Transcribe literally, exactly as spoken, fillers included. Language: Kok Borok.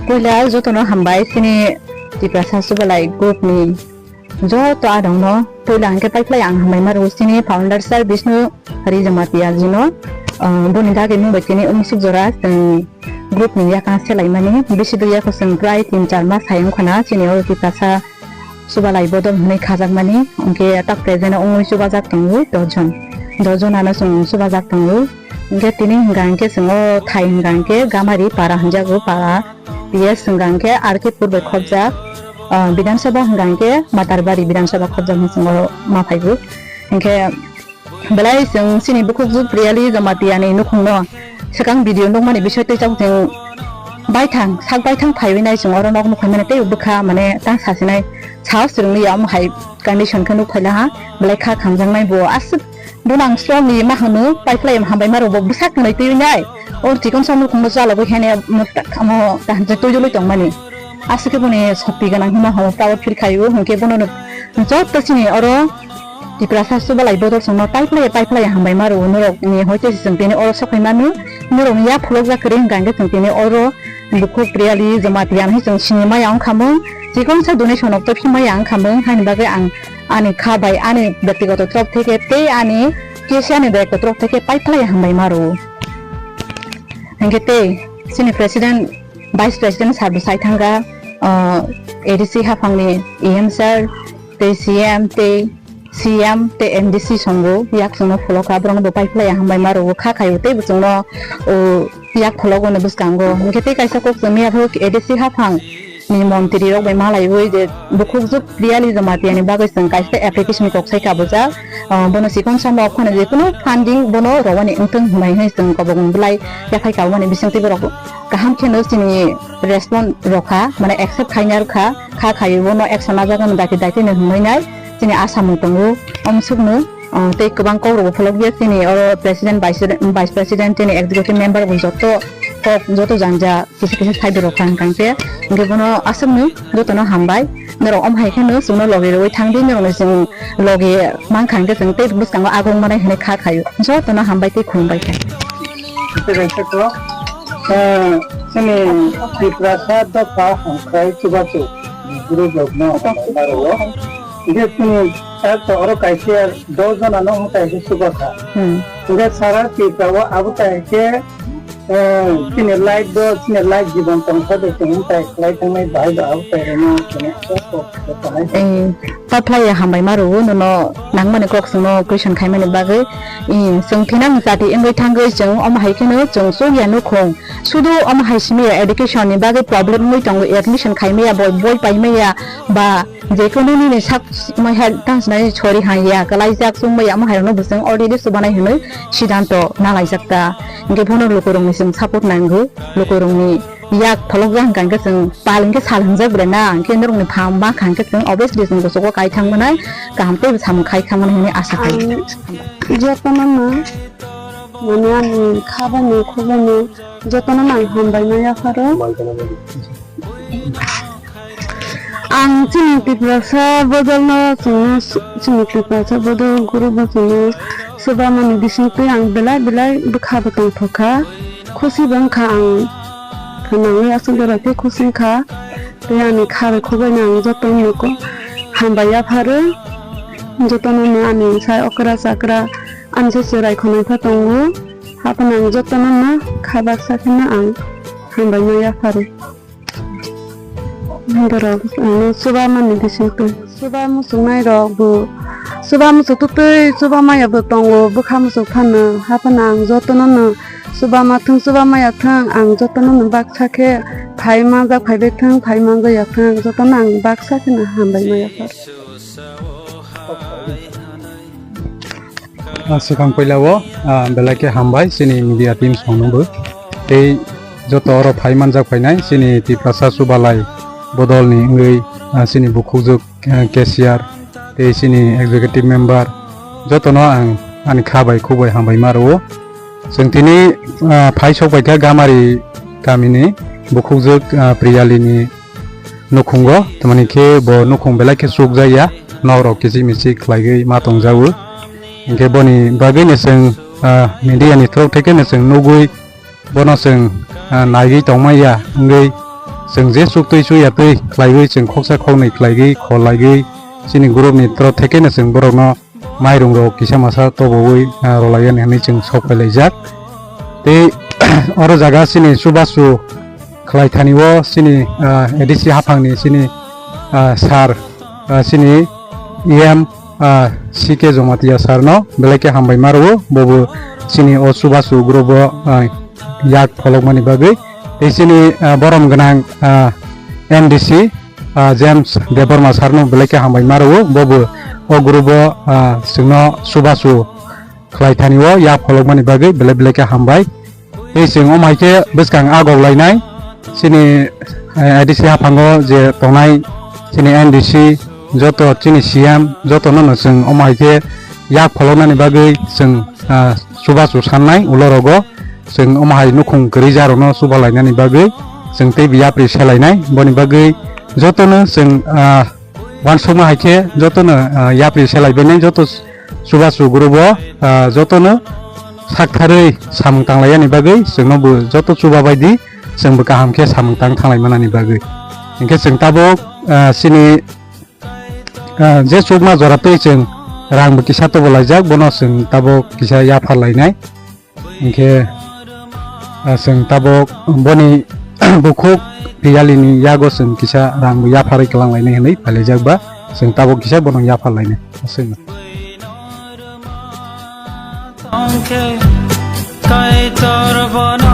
Puila jotono hambai chini Tiprasa Subalai group ni joto adong no. Puila hwnkhe paiphlai ang hambai ma rwo chini founder sir Bishnu Hari Jamatia ji no. Ah, boni dagi mung bai tini umsuk jora chwng group ni yakang selaimani bisi dui yakho chwng prai tin char mas hai wngkha na chini oro Tiprasa Subalai bodol hwnwi khajakmani, hwnkhe tak present o wngwi chubajak tongo dos jon. Dos jon ano chwng chubajak tongo. Hwnkhe tini hwnka hwnkhe chwng o thai hwnka hwnkhe Gamari para hwnjago, para P S hwnka hwnkhe R K pur bai khopjak, ah, Bidhan Sabha hwnka hwnkhe Matarbari Bidhan Sabha khopjak hwnwi chwng o ma phaibo. Hwnkhe Belai chwng chini bukhukjwk Priyali Jamatia ni nukhungno swkang video nukmani bisoi tei chak chwng baithang, sak baithang phaiwi nai chwng oro nok nukhai mani tei bwkha mane tang sasinai sahos rwngwi ya omo hai condition khe nuk phaila ha. Belai kha khamjaknai bo aswk bono ang strongly ma hwno paiphlai hambai ma rwbo bwsak hwnwi twiwi nai. Or chikon sa nukhungno chalogwi hene mo ta-, mo kaham se twijlwi tongmani. Aswk khe boni sokti gwnang hwnma hwnwi power feel khaio, hwnkhe bono no joto chini oro Tiprasa Subalai bodol songno paiphlai paiphlai hambai ma rwo norok ni hoite se chwng tini oro sokhai manu norok ni yak pholok jak kwrwi hwnkha hwnkhe chwng tini oro bukhuk Priyali Jamatia hinwi chwng sini maya wngkha mung chikon sa donation rok tei phi maya wngkha mung haini bagwi ang ani kha bai ani byaktigoto torop theke tei ani K C R ni director torop theke paiphlai hambai ma rwo. Hwnkhe tei chini president, vice president sir bo sai thangkha, ah, A D C haphangni E M sir tei C M tei C M tei M D C songo yak chwngno pholokha, borokno bo paiphlai hambai ma rwo kha khaio tei bo chwngno, o, yak phologo ni bwskango. Hwnkhe tei kaisa kok chwng miyaphu A D C haphang ni montri rok bai malaiwi je bukhukjwk Priyali Jamatia ni bagwi chwng kaisa application kok sai kabujak. Ah, bono chikon samo phano je kunu funding bono rwani wngthung hwnwi hai chwng kobok belai yaphai kabumani bisingtwi borok kaham kheno chini respond rokha, mane accept khaina rwkha, kha khaio bono action najagani dakti dakti no hwnwi nai chini asamung tongo. Omsukno, ah, tei kwbang kok rokbo pholokya chini oro president, vice, vice president, chini executive member bo joto kok joto janja kisa kisa side rok kha hwnkha hwnkhe, hwnkhe bono aswkno jotono hambai. Norok omo hai kheno chwngno logi rwui thang di, norokno chwng logi mankha hwnkhe chwng tei bwskango agong manai hwnwi kha khaio. Jotono hambai tei khulumbai kha. Tei kaisa kok, eh, chini Tiprasa dopha hamkrai chubachu group rokno hambai ma rwo. Hwnkhe chini sir to oro kaisa dos jona no wng kaisa chuba kha. Hmm. Hwnkhe sara Tripura o abo tai khe Eh, chini life do, chini life jibon tongsa de, chini tai khlai thangnai bahai do, abo tai rwno chini kok kok kok kok hai. Eh, ta phlai ya hambai ma rwo, nono nangmani kok chwngno question khaimani bagwi. Eh, chwng thinang jati wngwi thangwi chwng omo hai kheno chwng chukya nukhung. Sudu omo hai simi ya education ni bagwi problem wngwi tongo, admission khaimaya, boi, boi paimaya, ba Jekono nini sak maiha tang sinai chori hang ya, kalaijak chwng maya, omo hai rokno bwswng already chubanai hwnwi sidanto nalaijak ta. Hwnkhe bono lukurokni chwng support nango, lukurokni yak pholokjak hwnkha hwnkhe chwng pal hwnkhe sal hwnjak bre na, hwnkhe norokni pha ma kha hwnkhe chwng obviously chwng kuchugo kai thang manai, kaham tei samung khai thang manai hwnwi asa khai. Ang jotono no, mane ani khabani khubani jotono no ang hambai ma yapharo. Ang chini Tiprasa bodolno chwngno, chini Tiprasa bodol group-o chwngno swbamani bisingtwi ang belai belai bwkha bo tongthokha, khusi bo wngkha ang, nangwi aswk jora khe khusi wngkha. Tei ani kha bai khuk baino ang jotono hambai yapharo, jotono ani sai okra chakra ani sai chwrai khonai pha tongo, haphano ang jotono kha baksa kheno ang hambai ma yapharo. Borok ano chuba mani bisingtwi. Chuba muchungnai rok bo chuba muchuk twtwi chuba maya bo tongo, bwkha muchuk phano. Haphano ang jotono no chuba ma thung, chuba maya thung, ang jotono no baksa khe phai manjak, phaibai thung, phai manjak ya thung, jotono ang baksa kheno hambai maya phar. Ah, swkang puila o, ah, belai khe hambai chini media team songno bo. Tei joto oro phai manjak phainai chini Tiprasa Chubalai bodolni wngwi, ah, chini bukhukjwk, ah, cashier tei chini executive member jotono ang ani kha bai khuk bai hambai ma rwo. Chwng tini, ah, phai sok bai kha Gamari kamini bukhukjwk, ah, Priyalini nukhungo, tamani khe bo nukhung belai khe chukjak ya, nok rok kichik michik khlaiwi ma tongjago. Hinkhe boni bagwi no chwng, ah, media ni through theke no chwng nugwi bono chwng, ah, naiwi tongma ya wngwi chwng je chuktwi chuya twi khlaiwi chwng khoksa khoknwi khlaigwi kholaigwi chini group ni toro thekeno chwng borokno mairung rok kisa masa tobowi, ah, rwlaiyani hwnwi chwng sok phailaijak. Tei oro jaga chini chubachu khlai thani o chini, ah, A D C haphangni chini, ah, sir, ah, chini E M, ah, C K Jamatia sir no belai khe hambai ma rwo, bobo chini o chubachu group o, ah, yak pholokmani bagwi. Tei chini, ah, borom gwnang, ah, M D C, ah, James Debbarma sir no belai khe hambai ma rwo, bobo o group o, ah, chwngno chubachu khlai thani o yak pholokmani bagwi belai belai khe hambai. Tei chwng omo hai khe bwskang agok lainai chini, eh, A D C haphango je tongnai chini M D C, joto chini C M, jotono no chwng omo hai khe yak pholoknani bagwi chwng, ah, chubachu sannai ulo rogo. Chwng omo hai nukhung kwrwi ja rokno chuba lainani bagwi chwng tei yapri se lainai. Boni bagwi jotono chwng, ah, uansukma hai khe jotono, ah, yapri se lai bainai, joto chubachu group o, ah, jotono saktharwi samung tanglaiyani bagwi chwngno bo joto chuba bai di, chwng bo kaham khe samung tang thanglai manani bagwi. Hinkhe chwng tabuk, ah, chini, ah, je chukma jora twi chwng rang bo kisa tobo laijak, bono chwng tabuk kisa yaphar lainai. Hinkhe, ah, chwng tabuk boni bukhuk Piyalini yago chwng kisa rang bo yapharwi kwlang lainai hwnwi phailaijak ba, chwng tabuk kisa bono yaphar lainai. Aswkno. Kaitor bono